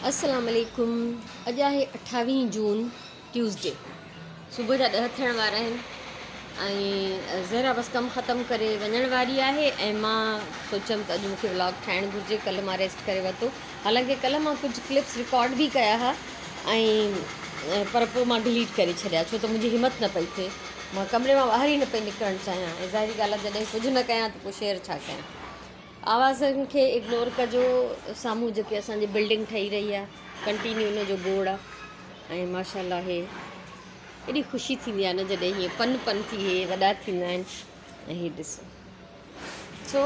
السلام عليڪم اڄ آهي اٺاويهه جون ٽيوزڊي صبح جا ڏهه ٿيڻ وارا آهن ۽ زهرا بس ڪم ختم ڪري وڃڻ واري آهي ۽ مان سوچيم ته اڄ مونکي ولاگ ٺاهڻ گهرجي ڪلهه مان ريسٽ ڪري ورتو حالانڪه ڪلهه مان ڪجهه ڪلپس رڪارڊ به ڪيا ها ۽ پر پوء مان ڊليٽ ڪري ڇڏيا ڇو ته منهنجي همت نه پئي ٿئي مان ڪمري مان ٻاهر ئي نه پئي نڪرڻ چاهيان ۽ ظاهري ڳالهه آهي جڏهن ڪجهه نه ڪيان ته پوء شيئر ڇا ڪيان آوازن کي اگنور ڪجو سامهون جيڪي اسان جي بلڊنگ ٺهي رهي آهي ڪنٽينيو ان جو گوڙ آهي ۽ ماشاء الله هي ايڏي خوشي ٿيندي آهي نه جڏهن هي پن پن ٿي هي وڏا ٿيندا آهن ۽ هي ڏسو سو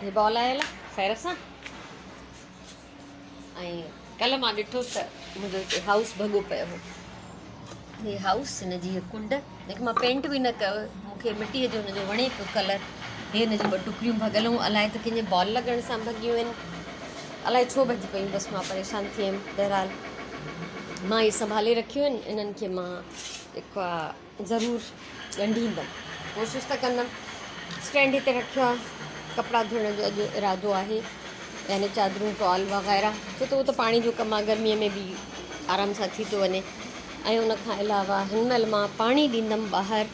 هي بال آيل آهي خير سان ۽ ڪلهه مان ڏٺو ته منهنجو هتي هائوس ڀڳو پيو هو. هي هائوس هن جي هي ڪنڊ جنهن کي مان پينٽ به نه ڪيو مون کي مٽيء جو هن جو وڻي پيو ڪلر. هي هن جون ٻه ٽڪريون ڀڳل هيون الائي ته ڪنهن جي بال لڳڻ سان ڀڳيون آهن الائي ڇو ڀڄي پيون بس مان پريشان ٿي ويم بهرحال مان هي سنڀالي رکيون آهن انهن کي مان جيڪو آهي ضرور ڳنڍيندم ڪوشش ته ڪندم اسٽينڊ هتي رکيو آهي ڪپڙا ڌوئڻ جو اڄ ارادو آهي يعني چادرون ٽوال وغيره ڇو ته اهو ته پاڻي جو ڪم آهي گرميء ۾ به آرام سان ٿي ٿو وڃي ۽ ان کان علاوه هن مهل مان پاڻي ڏيندم ٻاهر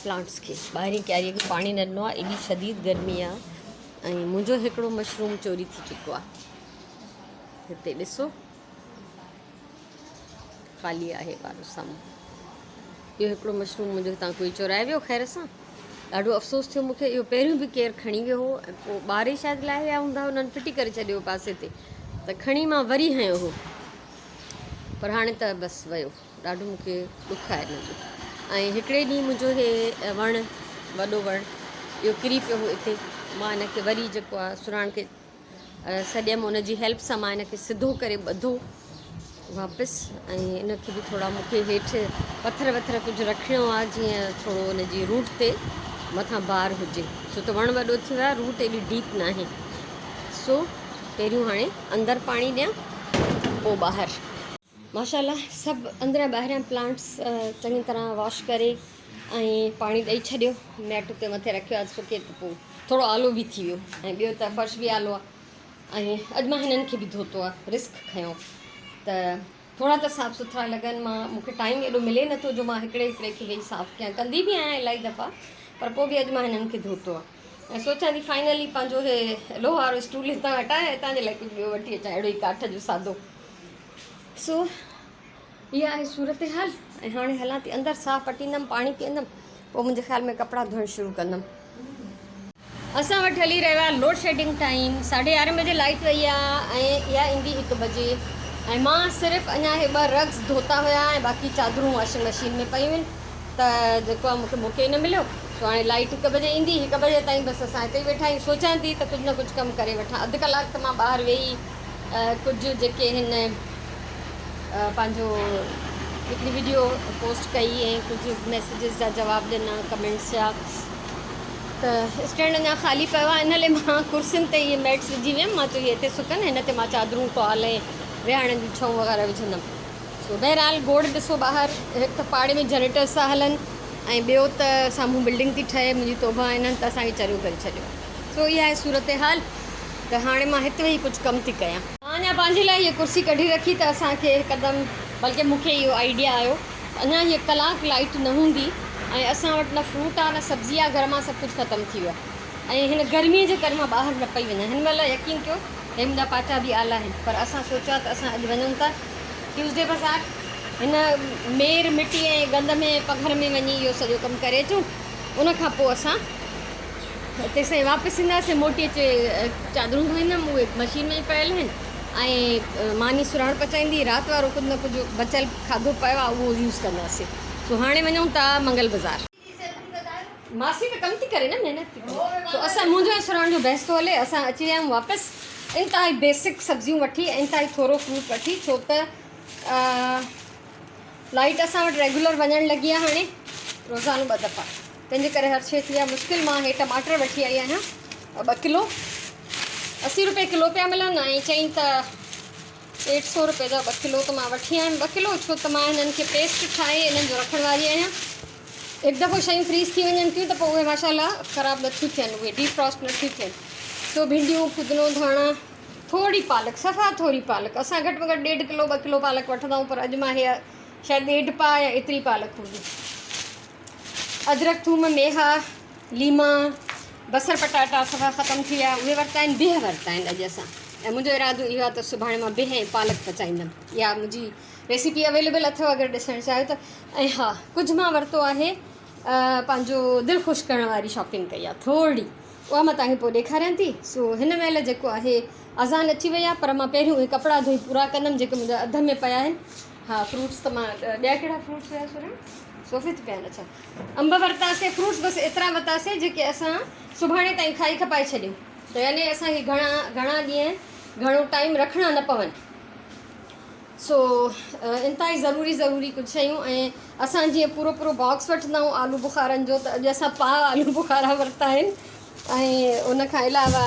پلانٽس کي ٻاهرين ڪياريء کي پاڻي نه ڏنو آهي ايڏي شديد گرمي آهي ۽ منهنجو هڪڙو مشروم چوري ٿي چڪو آهي هتي ڏسو خالي آهي وارو سامهون اهو هڪڙو مشروم منهنجو هتان ڪوئي چورائي ويو خير سان ڏاڍو افسوس ٿيو مونکي اهو پهريون به ڪير کڻي ويو هو ۽ پوء ٻار ئي شايد لاهي ويا هوندا انهن ڦٽي ڪري ڇڏيو پاسي تي ته کڻي مان وري هنيو هو پر هاڻي ته بس ويو ڏاڍو مونکي ڏک آهي ان جو ۽ هڪڙي ڏينهن منهنجو هي وڻ وڏو وڻ اهو ڪري پيو هو اتي مان ان کي وري جيڪو آهي سراڻ کي سڏيم ان جي هيلپ سان مان ان کي سڌو ڪري ٻڌو واپس ۽ ان کي به ٿورا مون کي هيٺ پٿر وٿر ڪجهه رکڻو آهي جيئن ٿورو ان جي روٽ تي مٿان بار هجي ڇو ته وڻ وڏو ٿي ويو آهي روٽ ايڏي ڊيپ ناهي سو پهريون هاڻي اندر پاڻي ڏيان پوء ٻاهر. ماشاء الله سڀ اندريان ٻاهريان پلانٽس چڱي طرح واش ڪري ۽ پاڻي ڏئي ڇڏيو ميٽ اتي مٿي رکيو آهي سڪي ته پوء ٿورو آلو به ٿي ويو ۽ ٻيو ته فرش به آلو آهي ۽ اڄ مان هنن کي به ڌوتو آهي رسڪ کنيو ته ٿورا ته صاف سٿرا لڳن مان مونکي ٽائيم ايڏو ملي نٿو جو مان هڪڙي هڪڙي کي ويهي صاف ڪيان ڪندي به آهيان الاهي دفعا پر پوء به اڄ مان هنن کي ڌوتو آهي ۽ سوچان ٿي فائنلي پنهنجو هي لوهه وارو اسٽول هتان هٽايان هتان جي لاء ڪجهه ٻيو وٺي اچان اهڙو ئي ڪاٺ جو سادو سو اها آهي صورتحال ۽ هاڻي هلان ٿي اندر ساهه پٽيندم پاڻي پيئندم پوء منهنجي خيال ۾ ڪپڙا ڌوئڻ شروع ڪندم. اسان وٽ هلي رهيو آهي لوڊ شيڊنگ ٽائيم ساڍي يارهين بجي لائيٽ وئي آهي ۽ اها ايندي هڪ بجي ۽ مان صرف اڃا هي ٻه رگز ڌوتا هيا ۽ باقي چادرون واشنگ مشين ۾ پيون آهن ته جيڪو آهي مونکي موقعو ئي نه مليو سو هاڻي لائيٽ هڪ بجي ايندي هڪ بجي تائين بس اسان هتي ئي ويٺا آهيون سوچان ٿي ته ڪجهه نه ڪجهه ڪم ڪري وٺان اڌ ڪلاڪ ته مان ٻاهر ويهي ڪجهه جيڪي هن پنهنجو هڪڙي وڊيو پوسٽ ڪئي ۽ ڪجهه ميسيجز جا جواب ڏنا ڪمينٽس جا ته اسٽينڊ اڃا خالي پيو آهي ان لاء مان ڪرسين تي اهي ميٽس وجهي ويم مان چيو هي هتي سڪن هن تي مان چادرون ٽوال ۽ ويهاڻن جون ڇئون وغيره وجهندم سو بهرحال گوڙ ڏسو ٻاهر هڪ ته پاڙي ۾ جنريٽرس ٿا هلن ۽ ٻيو ته سامهون بلڊنگ ٿي ٺهي منهنجي توبه انهن ته اسان کي چريو ڪري ڇڏيو سو اها آهي صورتحال ته هاڻي مان هت ويهي ڪجهه ڪم ٿي ڪيان. مان اڃا پنهنجي لاء هيء ڪرسي ڪڍي رکي ته اسان کي هڪدم بلڪه مون کي اهو آئيڊيا آيو ته اڃا هيء ڪلاڪ لائيٽ نه هوندي ۽ اسان وٽ نه فروٽ آ نه سبزي آ گهر مان سڀ ڪجهه ختم ٿي ويو آ ۽ هن گرميء جي ڪري مان ٻاهر نه پئي وڃان. هن مهل يقين ڪيو هي منهنجا پاچا به آلا آهن پر اسان سوچيو آ ته اسان اڄ وڃون ٿا ٽيوزڊي بازار هن مير مٽي ۽ گند ۾ پگهر ۾ وڃي اهو سڄو ڪم ڪري اچون ان کان پوء اسان تيستائين واپس اينداسين موٽي اچي چادرون ڌوئيندم اهي مشين ۾ پيل آهن ۽ ماني سراڻ پچائيندي رات وارو ڪجهه نه ڪجهه بچيل کاڌو پيو آهي اهو يوز ڪنداسين سو هاڻي وڃون ٿا منگل بازار. ماسي ته ڪم ٿي ڪري نه محنت ٿي ڪري سو اسان منهنجو ۽ سراڻ جو بحث ٿو هلي اسان اچي ويا آهيون واپس انتهائي بيسڪ سبزيون وٺي انتهائي ٿورو فروٽ وٺي ڇو ته لائيٽ اسان وٽ ريگولر وڃڻ لڳي آهي هاڻي روزانو ٻه دفعا تنهن جي ڪري هر شيء ٿي آهي مشڪل. مان هي ٽماٽر وٺي آئي آهيان ٻه ڪلو 80 روپئي ڪلو پيا ملن ۽ چئين ته 150 روپئي جا ٻه ڪلو ته مان وٺي آيم ٻه ڪلو ڇو ته مان هنن کي پيسٽ ٺاهي انهن جو رکڻ واري آهيان. هڪ دفعو شيون فريز ٿي وڃن ٿيون ته پوء اهي ماشاء الله خراب نٿيون ٿين اهي ڊي فراسٽ نٿيون ٿين. سو ڀينڊيون ڦودنو ڌاڻا ٿوري پالڪ، صفا ٿوري پالڪ، اسان گهٽ ۾ گهٽ ڏيڍ ڪلو ٻه ڪلو پالڪ وٺندا آهيون پر اڄ مان هيء شايد ڏيڍ پاء يا ايتري پالڪ هوندي. ادرڪ، ٿوم، ميها، ليما، بصر، پٽاٽا صفا ختم ٿي ويا، اهي ورتا آهن، بيهه ورتا آهن اڄ اسان ۽ منهنجو ارادو اهو آهي ته سڀاڻي مان بيهه ۽ پالڪ پچائيندم. اها منهنجي ريسيپي اويليبل اٿو اگر ڏسڻ چاهيو ته. ۽ ها ڪجهه مان ورتو آهي پنهنجو دل خوش ڪرڻ واري شاپنگ ڪئي آهي ٿورڙي اها مان توهان کي پوء ڏيکاريان ٿي. سو هن مهل جيڪو آهي اذان اچي وئي آهي پر مان پهريون اهي ڪپڙا ڌوئي پورا ڪندم جيڪي منهنجا اڌ ۾ پيا آهن. ها فروٽس ته مان ٻيا ڪهڙا فروٽس هيا سورڻ صوفي ته پيا آهن. اڇا انب ورتاسي فروٽس بس ايترا ورتاسي جيڪي اسان سڀاڻي تائين کائي کپائي ڇڏيون ته يعني اسان کي گهڻا گهڻا ڏينهن گهڻو ٽائيم رکڻا نه پون. سو انتهائي ضروري ضروري ڪجهه شيون ۽ اسان جيئن پورو پورو باڪس وٺندا آهيون آلو بخارن جو ته اڄ اسان پاء آلو بخارا ورتا آهن ۽ ان کان علاوه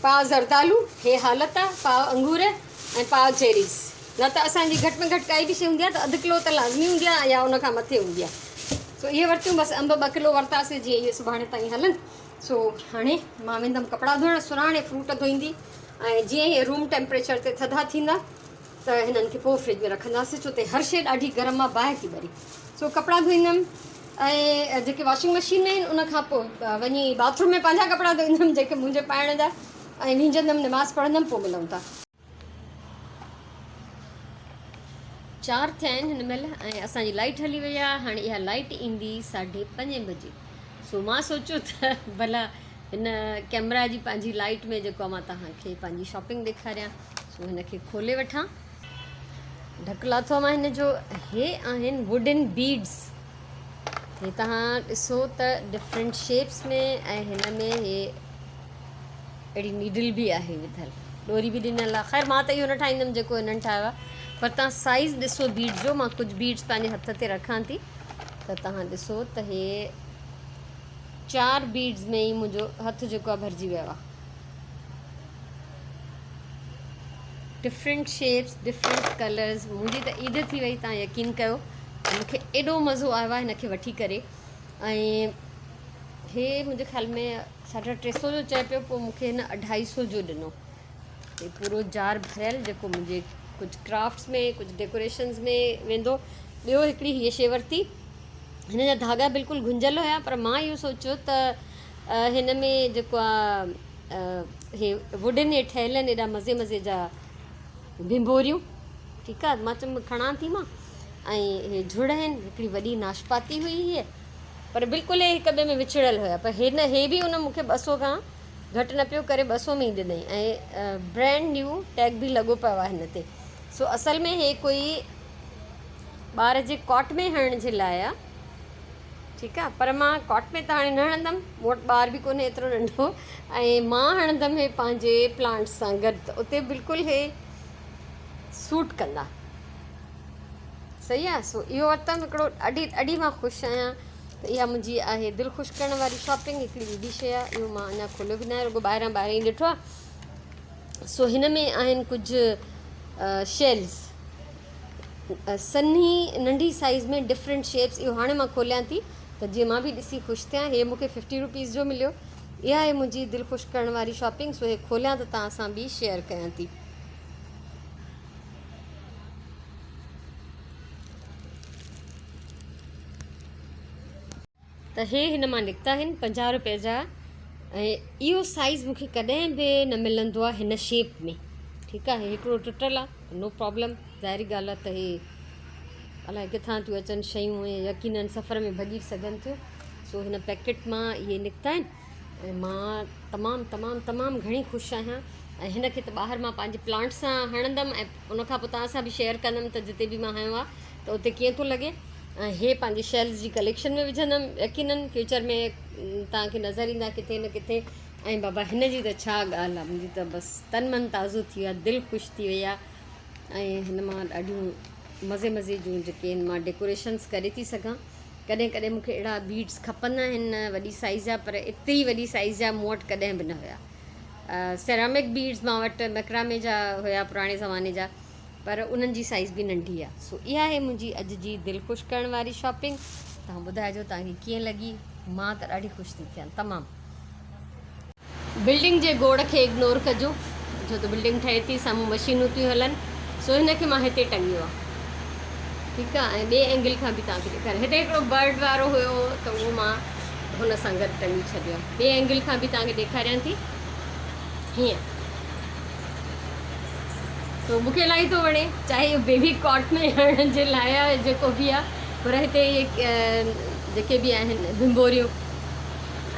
پاء زردالو هي حالت آهي پاء انگور ۽ پاء چيريز نه ته اسانجي گهٽ ۾ گهٽ ڪائي به شي هوندي آهي ته اڌ ڪلو ته لازمي هوندي آهي يا ان کان مٿي هوندي آهي سو اهي ورتيون بس انب ٻه ڪلو ورتاسي جيئن اهي سڀاڻي تائين هلن سو هاڻي مان ويندم ڪپڙا ڌوئڻ سراڻي فروٽ ڌوئيندي ۽ جيئن ئي روم ٽيمپريچر تي ٿڌا ٿيندا ته هنن کي پوء فرج ۾ رکنداسين ڇو ته هر شيء ڏاڍي گرم آهي باهه ٿي ٻري سو ڪپڙا ڌوئيندم ۽ جيڪي واشنگ مشين ۾ آهن ان کان پوء وڃي باٿ روم ۾ پنهنجا ڪپڙا ڌوئيندم جيڪي منهنجي پائڻ جا ۽ وهنجندم نماز پڙهندم پوء ملون ٿا. چار ٿيا آهن هن مهل ۽ اسان جي لائيٽ هلي وئي آهي هاڻي اها لائيٽ ايندي ساڍي پنجين بجي سو مان سوچيو ته ڀلا هن ڪيمرا جي پنهنجي لائيٽ ۾ جيڪو مان توهان کي پنهنجي شاپنگ ڏيکاريان سو هن کي کولي وٺان. ڍڪ لاٿو آ مان هن جو. هي آهن ووڊن بيڊز. هي توهان ڏسو ته ڊفرنٽ شيپس ۾ ۽ هن ۾ هي اهڙي نيڊل به آهي وڌل ڏوري به ڏنل آهي. خير مان ته اهو نه ٺاهيندم جيڪو هنن ٺاهيو آهي پر توهان سائيز ڏسو بيڊز جو. مان ڪجهه بيڊز پنهنجي هٿ تي رکان ٿي ته توهان ڏسو ته هي چار بيڊز ۾ ئي منهنجو هٿ جيڪو آهي ڀرجي ويو آهي. ڊفرنٽ شيپس ڊفرنٽ ڪلرز منهنجي ته عيد ٿي وئي تان يقين ڪيو مون کي ايڏو مزو آيو آهي هن کي وٺي ڪري ۽ هي منهنجي خيال ۾ ساڍا ٽي سو جو چئي پيو پوء مون کي هن اڍائي سو جو ڏنو هي پورو جار ڀريل جيڪو منهنجي ڪجهه ڪرافٽس ۾ ڪجهه ڊيڪوريشنز ۾ ويندو ٻيو هڪڙي هيء شي ورتي هن جا ڌاڳا بلڪل گهنجل هيا پر مان اهو سوچيو ته هن ۾ جيڪو آ هي ووڊن هي ٺهيل آهن ايڏا مزي مزي جا ڀنڀوريون ٺيڪ آ مان چيم کڻان ٿي مان ۽ هي جھڙ آهن هڪڙي وڏي ناشپاتي هئي هيء پر بلڪل هي هڪ ٻئي ۾ وڇڙيل هيا پر هن هي به ان مون کي ٻه سو کان گهٽ نه پيو ڪري ٻه سو ۾ ئي ڏنائين ۽ برانڊ نيو ٽيگ به لڳو پيو آهي هن تي سو اصل ۾ هي ڪوئي ٻار جي ڪاٽ ۾ هڻڻ جي لاء آ ٺيڪ آ پر مان ڪاٽ ۾ ته هاڻي نه هڻندم مون وٽ ٻار به ڪونهي ايترو ننڍو ۽ مان هڻندم هي پنهنجي پلانٽس سان گڏ ته اتي بلڪل هي سوٽ ڪندا صحيح آ سو اهو ورتم هڪڙو ڏاڍي ڏاڍي مان خوش آهيان ته اها منهنجي آهي دل خوش ڪرڻ واري شاپنگ هڪڙي ٻي به شيء آهي اهو مان اڃا کوليو به ناهي رڳو ٻاهران ٻاهران ئي ڏٺو آهي سو هن ۾ آهن ڪجهه شيلز سنهي ننڍي سائيز ۾ ڊفرنٽ شيپس اهو هاڻي مان کوليان ٿي ته جيئن مان به ڏسي خوش ٿيان هي مون کي ففٽي روپيز جو مليو اها آهي منهنجي دل خوش ڪرڻ واري شاپنگ سو هي کوليان ته توهان سان به شيئر ڪيان ٿي. ته هي هن مان نڪتا آهن 50 روپيه جا ۽ اهو سائيز مون کي ڪڏهن به نه ملندو آهي هن شيپ ۾ ٺيڪ آهي هڪڙو ٽٽل آهي نو پرابلم ظاهري ڳالهه آهي ته هي الائي ڪٿان ٿيون اچن شيون ۽ يقينن سفر ۾ ڀڄي سگهن ٿيون سو هن پيڪيٽ مان اهي نڪتا آهن ۽ مان تمام تمام تمام گهڻي خوش آهيان ۽ هن کي ته ٻاهر مان پنهنجي پلانٽ سان هڻندم ۽ ان کان پوء توهان سان به شيئر ڪندم ته جتي به مان هنيو آهي ته اتي ڪيئن ٿو لڳي ۽ هي پنهنجي شيلز جي ڪليڪشن ۾ وجهندم يقينن فيوچر ۾ توهان کي نظر ايندا ڪٿي نه ڪٿي ۽ بابا هن جي ته ڇا ڳالهه آهي منهنجي ته بس تن من تازو ٿي ويو آهي دل خوش ٿي وئي آهي ۽ هن مان ڏاڍيون مزي مزي جون جيڪي هن مان ڊيڪوريشنس ڪري ٿي سگهان ڪڏهن ڪڏهن مونکي اهڙا بيڊس کپندا آهن وڏي سائيز جا پر ايتري وڏي سائيز جا مون وٽ ڪڏهن به نه هيا سيرامڪ بيڊس مان وٽ ميڪرامي جا هيا پراڻي زماني جا پر انهن جي سائيز به ننڍي آ. سو اها آهي منهنجي اڄ جي دل خوش ڪرڻ واري شاپنگ. توهان ٻڌائجو توهان کي ڪيئن لڳي. مان ته ڏاڍي خوش ٿي ٿيان تمام. بلڊنگ جي گوڙ کي اگنور ڪجو. ڇو ته بلڊنگ ٺهي ٿي سامهون مشينون ٿيون هلن سو هن کي مان هتي ٽنگيو آهي ٺيڪ آهي ۽ ٻئي اينگل کان به توهان کي ڏيکاريان هتي هڪڙو برڊ وارو هيو ته اهو مان هن سان گڏ ٽنگي ڇڏيو آهي ٻئي اينگل کان به توهان کي ڏيکاريان ٿي هيئن سو مون کي الاهي ٿو وڻي چاهي اهو بيبي ڪاٽ ۾ هڻڻ جي لاء آهي جيڪو به آهي پر هتي اهي جيڪي به آهن ڀنڀوريون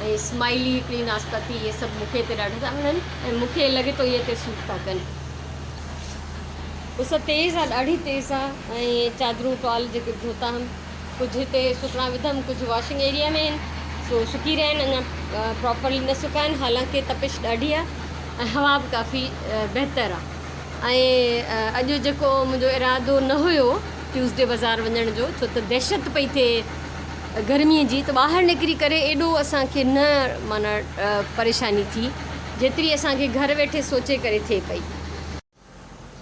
۽ اسمائلي هڪڙي ناسپاتي اهي سڀ مون کي هتي ڏاڍا ٿا وڻن ۽ مون کي لڳي ٿو اهي هتي سوٽ ٿا ڪن. اس تيز آ ڏاڍي تيز آ ۽ چادرون ٽوال جيڪي به ڌوتا هئم ڪجهه هتي سڪڻا وڌم ڪجهه واشنگ ايريا ۾ آهن سو سڪي رهيا آهن اڃا پراپرلي نه سڪا آهن حالانڪه تپش ڏاڍي آ ۽ هوا به ڪافي بهتر آ ۽ اڄ جيڪو منهنجو ارادو نه هيو ٽيوزڊي بازار وڃڻ جو ڇو ته دهشت پئي ٿئي گرمي جي ته ٻاهر نڪري ڪري ايڏو اسان کي نه معنيٰ پريشاني ٿي جيتري اسان کي گهر ويٺي سوچي ڪري ٿئي پئي.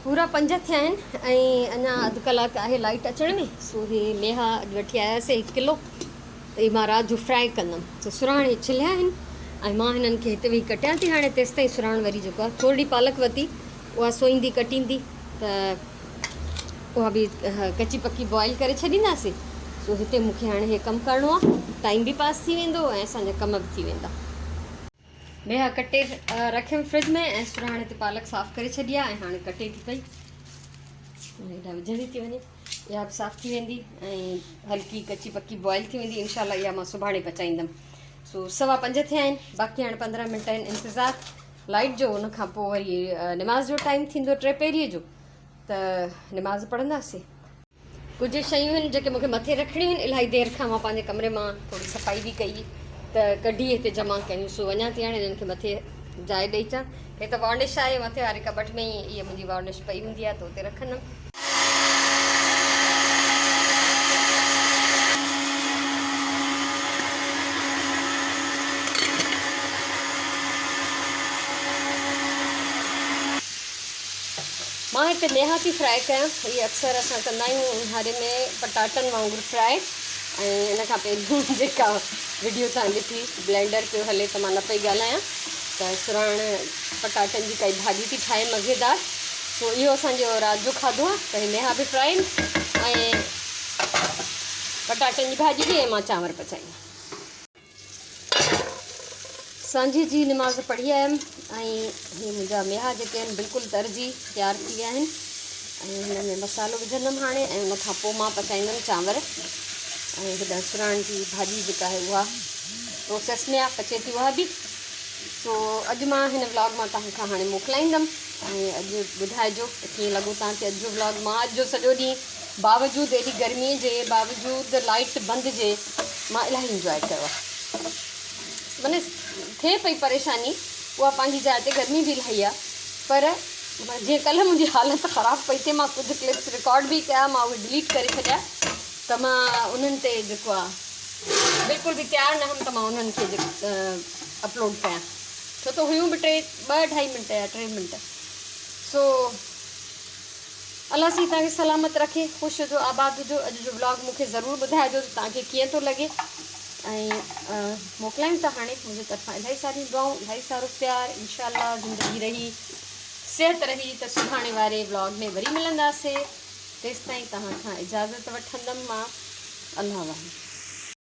پورا پنج ٿيا آهن ۽ اڃا اڌ ڪلاڪ آهي لائيٽ اچڻ ۾ سو هي ميها اڄ وٺي آياسي هڪ ڪلو ته هي مان رات جو فرائي ڪندم سو سراڻ هي ڇليا آهن ۽ مان هنن کي هتي ويهي ڪٽيان ٿي هاڻي تيستائين سراڻ وري جيڪو آهي ٿورڙي پالڪ وتي اها سوئيندي ڪٽيندي ته اها به ڪچي پڪي بوائل ڪري ڇڏينداسين سو هتي مون کي هاڻي هي ڪم ڪرڻو آهي ٽائيم به پاس ٿي ويندو ۽ اسان جا ڪم به ٿي ويندا. ميها ڪٽي رکيم فرج ۾ ۽ سرهاڻي تي پالڪ صاف ڪري ڇڏي آهي ۽ هاڻي ڪٽي ٿي پئي هيڏا وجهندي ٿي وڃي اها به صاف ٿي ويندي ۽ هلڪي ڪچي پڪي بوائل ٿي ويندي انشاء الله اها مان سڀاڻي پچائيندم سو 5:15 ٿيا آهن باقي هاڻي 15 منٽ آهن انتظار لائيٽ جو ان کان پوء وري نماز جو ٽائيم ٿيندو ٽي پهريء جو ته نماز پڙهنداسين. ڪجهه شيون آهن جيڪي مون کي مٿي رکڻيون آهن الاهي دير کان مان پنهنجي ڪمري مان ٿوري صفائي به ڪئي ته ڪڍي هتي جمع ڪيون سو وڃان ٿي هاڻي انهن کي مٿي جاء ڏئي اچان هي ته وارنش آهي مٿي واري ڪٻٽ ۾ ئي اها منهنجي وارنش پئي هوندي آهي ته اتي رکندم. مان هتي ميها ٿي فرائي ڪيان. هي اڪثر اسان ڪندا آهيون اونهاري ۾ پٽاٽن وانگر فرائي ۽ ان کان پهريون جيڪا وڊيو تان ڏٺي بلينڊر پيو هلي ته مان نه پئي ڳالهايان ته سراڻ پٽاٽن جي ڪائي ڀاڄي ٿي ٺاهي مزيدار سو اهو اسان جو رات جو کاڌو آهي ته هي ميها به فرائي ۽ پٽاٽن جي ڀاڄي به ۽ مان چانور پچائيندم. سانجهي جي نماز پڙهي آيم ۽ هي منهنجا ميها جيڪي آهن بلڪل ترجي تيار ٿي ويا آهن ۽ هن ۾ مصالحو وجهندم هاڻي ۽ ان کان پوء مان پچائيندم چانور ۽ هيڏانهن سراڻ جي ڀاڄي جيڪا آهي اها پروسيس ۾ آهي پچي ٿي اها به سو اڄ مان هن ولاگ مان توهان کان هاڻي موڪلائيندم ۽ اڄ ٻڌائجو ته ڪيئن لڳو توهان کي اڄ جو ولاگ مان اڄ جو سڄو ڏينهن باوجود ايڏي گرمي جي باوجود لائٽ بند جي مان الاهي انجواء ڪيو آهي معني ٿئي پئي پريشاني اها پنهنجي جاء تي گرمي به الاهي آهي پر جيئن ڪلهه منهنجي حالت خراب پئي ٿئي مان ڪجهه ڪلپس رڪارڊ به ڪيا مان اهي ڊليٽ ڪري ڇڏيا ته مان انهن تي جيڪو آهي بلڪل به تيار نه هئم ته مان انهن کي اپلوڊ ڪيان ڇو ته هيون به ٽي ٻه اڍائي منٽ يا ٽي منٽ سو الله سائين توهان کي سلامت رکي خوش هجو آباد هجو اڄ جو ولاگ مون کي ضرور ٻڌائجو ته توهان کي ڪيئن ٿو لڳي ۽ موڪلايون ٿا هاڻي منهنجي طرفان الاهي ساريون دعائون الاهي سارو پيار انشاء الله زندگي رهي صحت رهي ته سڀاڻي واري ولاگ ۾ وري ملنداسي تيستائين توهان کان اجازت وٺندم مان الله واهي.